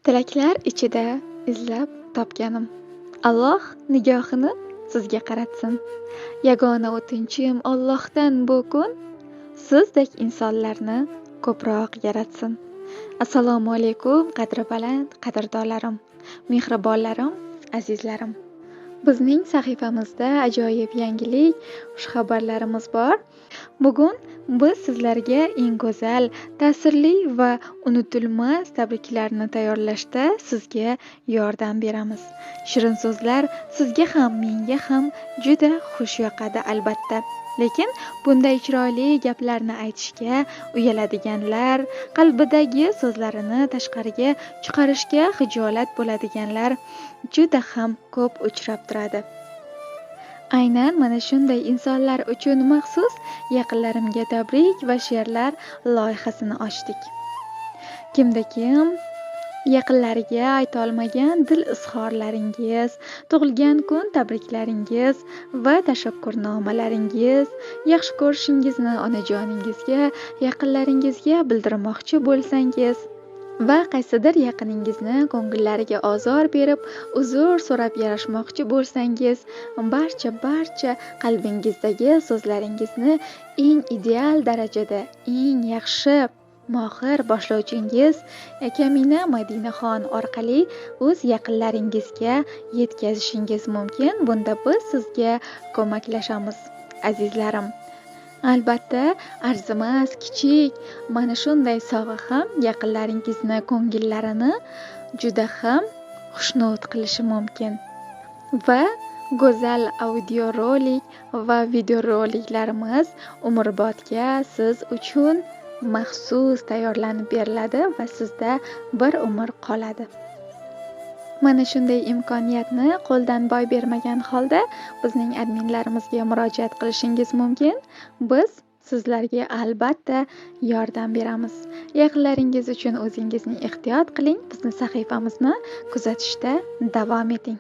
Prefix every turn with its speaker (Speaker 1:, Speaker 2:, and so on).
Speaker 1: Tilaklar ichida izlab topganim. Alloh nigohini sizga qaratsin. Yagona o'tinchim Allohdan bu kun sizdek insonlarni ko'proq yaratsin. Assalomu alaykum, qadri baland qadrdonlarim, mehribonlarim, azizlarim. Bizning sahifamizda ajoyib yangilik, xushxabarlarimiz bor. Bugun biz sizlarga eng go'zal, ta'sirli va unutilmas tabriklarni tayyorlashda sizga yordam beramiz. Shirin so'zlar sizga ham, menga ham juda xush yoqadi albatta. Lekin bunday chiroyli gaplarni aytishga uyaladiganlar, qalbidagi so'zlarini tashqariga chiqarishga xijolat bo'ladiganlar juda ham ko'p uchrab turadi. Aynan mana shunday insonlar uchun maxsus yaqinlarimga tabrik va she'rlar loyihasini ochdik. Kimda kim yaqinlariga aytolmagan dil izhorlaringiz, tug'ilgan kun tabriklaringiz va tashakkurnomalaringiz, yaxshi ko'rishingizni onajoningizga, yaqinlaringizga bildirmoqchi bo'lsangiz va qaysidir yaqiningizni ko'ngillariga ozor berib, uzr so'rab yarashmoqchi bo'lsangiz, barcha qalbingizdagi so'zlaringizni eng ideal darajada, eng yaxshi mohir boshlovchingiz Kamina Madinaxon orqali o'z yaqinlaringizga yetkazishingiz mumkin. Bunda biz sizga ko'maklashamiz, azizlarim. Albatta, arzimas, kichik mana shunday sovg'a ham yaqinlaringizni ko'ngillarini juda ham xushnud qilishi mumkin. Va go'zal audiorolik va videoroliklarimiz umrbodga siz uchun maxsus tayyorlanib beriladi va sizda bir umr qoladi. Mana shunday imkoniyatni qo'ldan boy bermagan holda bizning adminlarimizga murojaat qilishingiz mumkin. Biz sizlarga albatta yordam beramiz. Yaqinlaringiz uchun o'zingizni ehtiyot qiling, bizni sahifamizni kuzatishda davom eting.